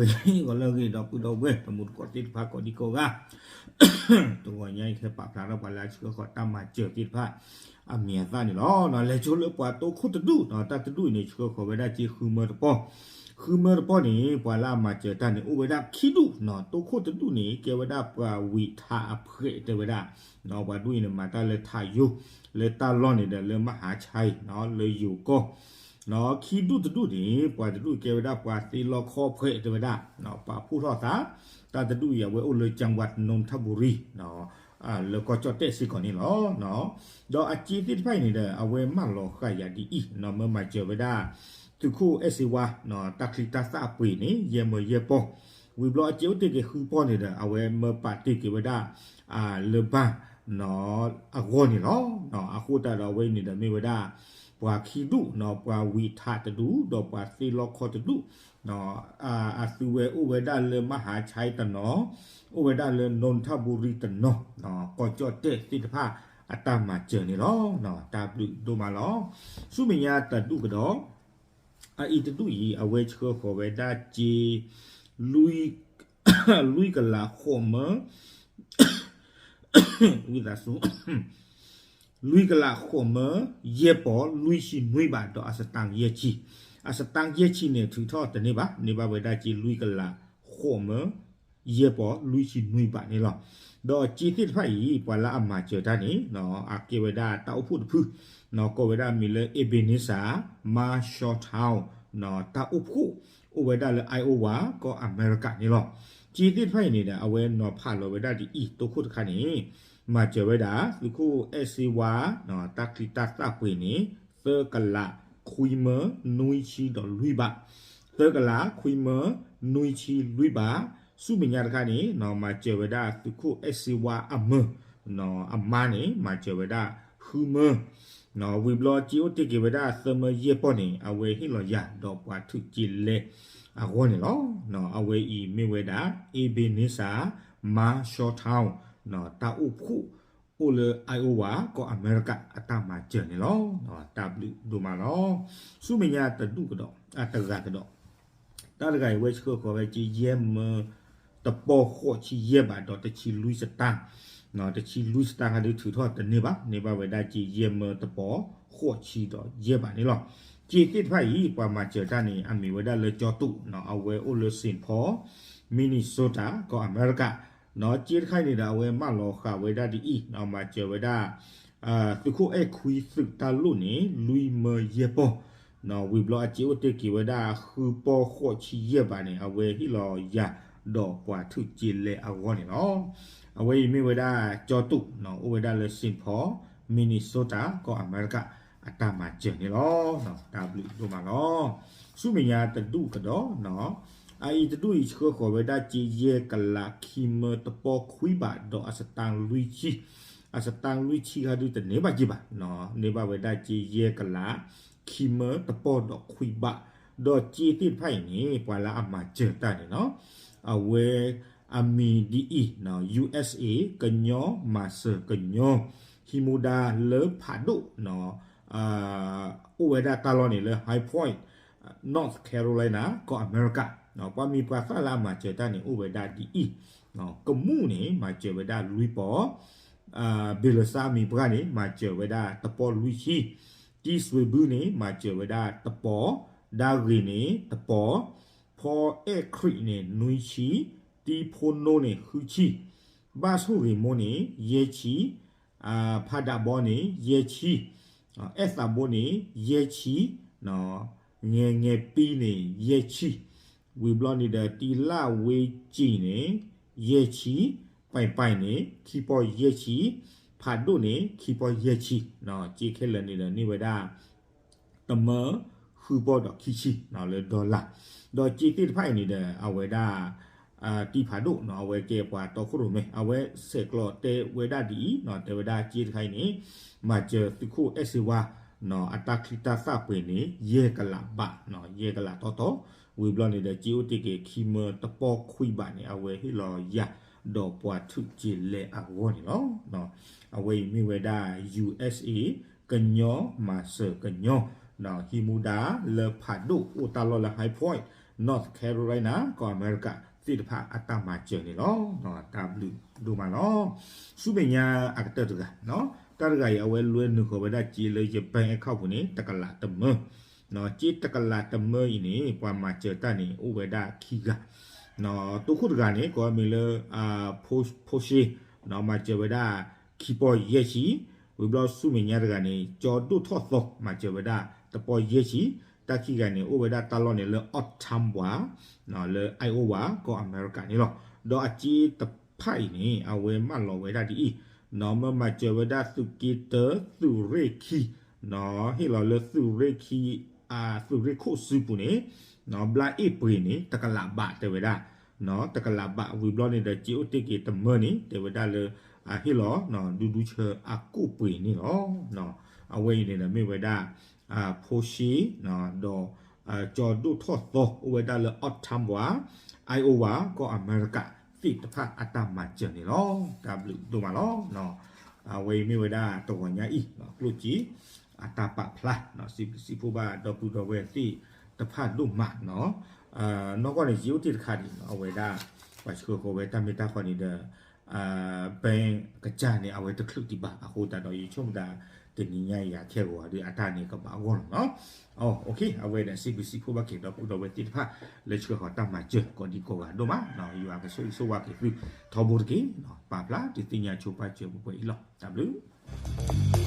ဂီၤလၢအဂ့ၤ ဒီပုၢ်ဒီဝဲၢ် တံၤသကိးသ့ၣ်တဖၣ်ကိးဒံကိးဂၤ, တဂီၤညါအံၤ ကဟဲပာ်ဖျါထီၣ်ပှၤလၢအဆှၢဃီၤတၢ်မၤစၢၤသ့ၣ်တဖၣ် အမံၤအသၣ်န့ၣ်လီၤ. လဲၤဆိလၢပှၤတိခိၣ်တဒူၣ်, တၢ်တဒူၣ်အံၤန့ၣ် ဆှၢဃီၤဝဲဒၣ်က့ဃုမၢတပီၢ်, ဃုမၢတပီၢ်န့ၣ် ပှၤလၢအမၤစၢၤတၢ်န့ၣ် အိၣ်ဝဲဒၣ်ခံဒူၣ်, တိခိၣ်တဒူၣ်န့ၣ် ကဲဝဲဒၣ်ပှၤဝံးထးအဖှဲးတဲဝဲဒၣ်, ပှၤဒူၣ်အံၤန့ၣ် မၤတၢ်လၢထးယိ, လၢတၢ်လီၢ်န့ၣ်ဒီး လၢမဟါဆါအံၤ လၢယိၤကီၢ် ခံဒူၣ်တဒူၣ်န့ၣ် ပှၤတဒူၣ်ကဲဝဲဒၣ်ပှၤသ့လီခီဖှဲးတဲဝဲဒၣ်, ပာ်ဖှိၣ်ထီၣ်သး, တၢ်တဒူၣ်အံၤ အဝဲအိၣ်လၢ ကၠၣ်ဝး နူၣ်ထၣ်ဘူရံ လၢကီၢ်ကၠီၣ်တဲၣ်စ့ၢ်ကီးန့ၣ်လီၤ. ဒီးအစ့သ့ၣ်တဖၣ်အံၤန့ၣ်ဒီး အဝဲမၢလီၤဃာ်ယၤဒ်အံၤ, မၢမၤစၢၤဝဲဒၣ် သုးခိၣ်အဲၣ်စ့ဝါ တၢ်ချံတၢ်သၣ်ပှ့ၤန့ၣ် ယဲၢ်မၢယဲၢ်ပီၢ်, ဝံၤဘျီအစ့အိၣ်တ့ၢ်က့ၤဃုပီၢ်န့ၣ်ဒီး အဝဲမၢပာ်တ့ၢ်က့ၤဝဲဒၣ် လၢဘၣ် အဂီၢ်န့ၣ်လီၤ. အဃိသတးဒီးအဝဲအံၤန့ၣ်ဒီးမ့ၢ်ဝဲဒၣ် ပှၤခံဒူၣ်, ပှၤဝံးထးတဒူၣ် ဒီးပှၤသ့လီခီတဒူၣ်, အသုဝဲအိၣ်ဝဲဒၣ်လၢမဟါဆါအံၤတနီၤ, အိၣ်ဝဲဒၣ်လၢ နူၣ်ထၣ်ဘူရံ တနီၤ, ကီၢ်ကၠီၣ်တဲၣ်သ့ၣ်တဖၣ်အတၢ်မၤစၢၤန့ၣ်လီၤ. တၢ်ဘျုးဒိၣ်မးလီၤ. ဆူမဲာ်ညါတဒူၣ်ကဒီး, အအံၤတဒူၣ်အံၤ အဝဲဆှၢဃီၤဝဲဒၣ်က့ လွံၢ်ကလးဃိးမၢ ဝံသးစူၤ လွံၢ်ကလးဃိးမၢ ယဲၢ်ပီၢ် လွံၢ်ဆံနွံဘး ဒီးအစတၣ်ယဲၢ်ဆံ, အစတၣ်ယဲၢ်ဆံန့ၣ် ထုးထီၣ်တန့ၢ်ဘၣ်, န့ၢ်ဘၣ်ဝဲဒၣ်က့လွံၢ်ကလးဃိးမၢ ယဲၢ်ပီၢ် လွံၢ်ဆံနွံဘးန့ၣ်လီၤ. ဒီးက့သ့ၣ်တဖၣ်အံၤ ပှၤလၢအမၤစၢၤတၢ်န့ၣ် အကဲဝဲဒၣ်တၢ်အိၣ်ဖှိၣ်တဖု, ကိးဝဲဒၣ်မံၤလၢ Ebenezer Marshalltown တၢ်အိၣ်ဖှိၣ် အိၣ်ဝဲဒၣ်လၢ Iowa ကီၢ်အမဲရကၤန့ၣ်လီၤ. က့သ့ၣ်တဖၣ်အံၤန့ၣ်ဒီး အဝဲနီၤဖးလီၤဝဲဒၣ်ဒ်အံၤ တိခိၣ်တခါန့ၣ် မၤစၢၤဝဲဒၣ် သုးခိၣ်အဲၣ်စ့ဝါ တၢ်ချံတၢ်သၣ်ပှ့ၤန့ၣ် သၢကလးခွံမၢ နွံဆံဒီးလွံၢ်ဘး, သၢကလးခွံမၢ နွံဆံလွံၢ်ဘး, ဆူမဲာ်ညါတခါန့ၣ် မၤစၢၤဝဲဒၣ်သုးခိၣ်အဲၣ်စ့ဝါအမၢ အမါန့ၣ် မၤစၢၤဝဲဒၣ်ဃုမၢ ဝံၤဘျီက့အိၣ်တ့ၢ်က့ၤဝဲဒၣ်သၢမၢယဲၢ်ပီၢ်န့ၣ် အဝဲဟ့ၣ်လီၤယၤဒီးပှၤထုးက့လဲအဂီၢ်န့ၣ်လီၤ. အဝဲအံၤမ့ၢ်ဝဲဒၣ် Ebenezer Marshalltown တၢ်အိၣ်ဖှိၣ်အိၣ်လၢ Iowa ကီၢ်အမဲရကၤအတၢ်မၤစၢၤန့ၣ်လီၤ. တၢ်ဘျုးဒိၣ်မးလီၤ. ဆူမဲာ်ညါတဒူၣ်ကဒီး အတဂၤကဒီး တၢ်တဂၤအံၤဝဲဆှၢဃီၤဝဲက့ယဲၢ်မၢ တပီၢ်ဃိးဆံယဲၢ်ဘးဒီးတဆံလွံၢ်စတၢၣ်, တဆံလွံၢ်စတၢၣ်ဟဲဒုးထုးထီၣ်တန့ၢ်ဘၣ်, န့ၢ်ဘၣ်ဝဲဒၣ်က့ယဲၢ်မၢတပီၢ် ဃိးဆံဒီးယဲၢ်ဘးန့ၣ်လီၤ. က့သ့ၣ်တဖၣ်အံၤ ပှၤမၤစၢၤတၢ်န့ၣ် အမံၤဝဲဒၣ်လၢကၠီတူး, အဝဲအိၣ်လၢ Saint Paul Minnesota ကီၢ်အမဲရကၤ, က့တခါအံၤန့ၣ်ဒီး အဝဲမၢလီၤဃာ်ဝဲဒၣ်ဒ်အံၤ, မၤစၢၤဝဲဒၣ် သုးခိၣ်အဲၣ်ခွံသုးတၢ်လိၣ်န့ၣ် လွံၢ်မၢယဲၢ်ပီၢ်, ဝံၤဘျီအစ့အိၣ်တ့ၢ်က့ၤဝဲဒၣ်ဃုပီၢ်ဃိးဆံယဲၢ်ဘးန့ၣ် အဝဲဟ့ၣ်လီၤယၤဒီးပှၤထုးက့လဲအဂီၢ်န့ၣ်လီၤ. အဝဲအံၤမ့ၢ်ဝဲဒၣ်ကၠီတူး အိၣ်ဝဲဒၣ်လၢ Saint Paul Minnesota ကီၢ်အမဲရကၤ အတၢ်မၤစၢၤန့ၣ်လီၤ. တၢ်ဘျုးဒိၣ်မးလီၤ. ဆူမဲာ်ညါတဒူၣ်ကဒီး အအံၤတဒူၣ်အံၤဆှၢဃီၤဝဲဒၣ်က့ယဲၢ်ကလးခံမၢတပီၢ်ခွံဘး ဒီးအစတၣ်လွံၢ်ဆံ, အစတၣ်လွံၢ်ဆံဟဲဒုးတန့ၢ်ဘၣ်က့ဘၣ်, န့ၢ်ဘၣ်ဝဲဒၣ်က့ယဲၢ်ကလးခံမၢတပီၢ်ဒီးခွံဘး, ဒီးက့သ့ၣ်တဖၣ်အံၤန့ၣ် ပှၤလၢအမၤစၢၤတၢ်န့ၣ်လီၤ. အဝဲအမံၤဒ်အံၤ, USA ကညီမၤစၢၤကညီ ဟံးမူဒါလၢဖးဒိၣ် အိၣ်ဝဲဒၣ်တၢ်လီၢ်န့ၣ်လၢ High Point, North Carolina ကီၢ်အမဲရကၤ, ပှၤမံၤပှၤသၣ်လၢအမၤစၢၤတၢ်န့ၣ် အိၣ်ဝဲဒၣ်ဒ်အံၤ, ကမူၣ်န့ၣ် မၤစၢၤဝဲဒၣ်လွံၢ်ပီၢ်, ဘ့ၣ်လၢစၢ်မံၤပှၢ်န့ၣ် မၤစၢၤဝဲဒၣ်တပီၢ်လွံၢ်ဆံ, တံၢ်စွ့ၤဘုန့ၣ် မၤစၢၤဝဲဒၣ်တပီၢ်, ဒါဂ့ၤန့ၣ်တပီၢ်, ဖီအဲၣ်ခရံာ်န့ၣ် နွံဆံ, တံၢ်ဖိနိန့ၣ် ဃုဆံ, ဘၣ်ဆိၣ်ဂ့ၤမိၢ်န့ၣ် ယဲၢ်ဆံ, ဖးဒးဘီန့ၣ် ယဲၢ်ဆံ, အဲၣ်သးဘိန့ၣ် ယဲၢ်ဆံ, ငဲၤငဲၤပံန့ၣ် ယဲၢ်ဆံ, ဝံၤဘျီန့ၣ်ဒီး တံၢ်လၣ်ဝ့ကံၣ်န့ၣ် ယဲၢ်ဆံ, ပၢ်ပၢ်န့ၣ် ခံပီၢ်ယဲၢ်ဆံ, ဖးဒိၣ်န့ၣ် ခံပီၢ်ယဲၢ်ဆံ, က့ခဲလၢာ်န့ၣ်ဒီးန့ၢ်ဝဲဒၣ် တမၢဃုပီၢ်ဒီးခံဆံ လၢ dollar, ဒီးက့သ့ၣ်တဖၣ်အံၤန့ၣ်ဒီး အဝဲဒၣ် တံၢ်ဖးဒိၣ် အဝဲကဲပှၤတီခိၣ်ရိၣ်မဲ အဝဲဆဲးကျိးတဲဝဲဒၣ်ဒ်အံၤ, တဲဝဲဒၣ်က့တခါအံၤန့ၣ် မၤစၢၤသုးခိၣ်အဲၣ်စ့ဝါ အတၢ်ချံတၢ်သၣ်ပှ့ၤန့ၣ် ယဲၢ်ကလးဘး, ယဲၢ်ကလးတီတီ, ဝံၤဘျီန့ၣ်ဒီး က့အိၣ်တ့ၢ်က့ၤခံမၢတပီၢ်ခွံဘးန့ၣ် အဝဲဟ့ၣ်လီၤယၤဒီးပှၤထုးက့လဲအဂီၢ်န့ၣ်လီၤ. အဝဲအံၤမ့ၢ်ဝဲဒၣ် USA ကညီမၤစၢၤကညီ ဟံးမူဒါလၢဖးဒိၣ်အိၣ်တၢ်လီၢ်လၢ High Point North Carolina ကီၢ်အမဲရကၤသ့ၣ်တဖၣ်အတၢ်မၤစၢၤန့ၣ်လီၤ. တၢ်ဘျုးဒိၣ်မးလီၤ. ဆူမဲာ်ညါအကတၢၢ်တဂၤ, တၢ်တဂၤအံၤ အဝဲလွဲနုာ်ဃီၤဝဲဒၣ်စ့လၢယဘဲအခီၣ်ပူၤန့ၣ် တကလးတမၢ, စ့တကလးတမၢအံၤန့ၣ် ပှၤမၤစၢၤတၢ်န့ၣ် အိၣ်ဝဲဒၣ်ခံဂၤ, တိခိၣ်တဂၤန့ၣ် ကိးမံၤလၢ ဖိရှ့, မၤစၢၤဝဲဒၣ်ခံပီၢ်ယဲၢ်ဆံ, ဝံၤဘျီဆူမဲာ်ညါတဂၤန့ၣ် ကၠီဒိၣ်ထီၣ်သီ မၤစၢၤဝဲဒၣ်တပီၢ်ယဲၢ်ဆံ, တၢ်ခံဂၤန့ၣ် အိၣ်ဝဲဒၣ်တၢ်လီၢ်န့ၣ်လၢ Ottawa လၢ Iowa ကီၢ်အမဲရကၤန့ၣ်လီၤ. ဒီးအစ့တဖၣ်အံၤန့ၣ် အဝဲမၢလီၤဝဲဒၣ်ဒ်အံၤ, မ့ၢ်မၤစၢၤဝဲဒၣ်သုးက့တၢသုးရ့ၣ်ခံ, ဟ့ၣ်လီၤလၢသုးရ့ၣ်ခံ, သုးရ့ၣ်ခိၣ်စုပူၤန့ၣ် ဘျါအ့ၣ်ပှ့ၤန့ၣ် တကလးဘးတဲဝဲဒၣ်, တကလးဘး ဝံၤဘျီန့ၣ်ဒီး စ့အိၣ်တ့ၢ်က့ၤတမၢန့ၣ် တဲဝဲဒၣ်လၢ ဟ့ၣ်လီၤ ဒူဒူဆၢအကိၣ်ပှ့ၤန့ၣ်လီၤ. အဝဲအံၤန့ၣ်ဒီးမ့ၢ်ဝဲဒၣ် ဖိရှ့ ဒီး ကၠီဒိၣ်ထီၣ်သီ အိၣ်ဝဲဒၣ်လၢ Ottawa Iowa ကီၢ်အမဲရကၤသ့ၣ်တဖၣ်အတၢ်မၤစၢၤန့ၣ်လီၤ. တၢ်ဘျုးဒိၣ်မးလီၤ. အဝဲအံၤမ့ၢ်ဝဲဒၣ်တဂီၤညါအံၤ ကျိၣ်စ့ အတၢ်ပာ်ဖျါ စံးဘျုးစံးဖှိၣ်ဘၣ်ဒီပုၢ်ဒီဝဲၢ်သ့ၣ်တဖၣ်ဒိၣ်မးနီၤ. နီၢ်ကီၢ်န့ၣ် ယအိၣ်တ့ၢ်တခါဒံး အဝဲဒၣ် ပှၤဆှၢဃီၤဝဲတၢ်မ့ၢ်တၢ်တီန့ၣ်ဒီး ဘဲကစၢ်န့ၣ် အဝဲတချုးဒံးဘၣ် အဃိသတးဒီး ယဆိကမိၣ်သး တနံၤညါယၤခဲဂီၤဒီး အတၢ်န့ၣ်ကဘၣ်အဂီၢ်လီၤနီၤ. အဝဲဒီး စံးဘျုးစံးဖှိၣ်ဘၣ်က့ၤဒီပုၢ်ဒီဝဲၢ်သ့ၣ်တဖၣ် လၢဆှၢဃီၤတၢ်မၤစၢၤ ကိးဒံကိးဂၤဒိၣ်မး, ယွၤကဆိၣ်ဂ့ၤဆိၣ်ဝါက့ၤသုထီဘိတက့ၢ်. ပာ်ဖျါဒုးသ့ၣ်ညါဆိပာ်စၢၤပှဲၤပှဲၤအံၤလီၤ. တၢ်ဘျုး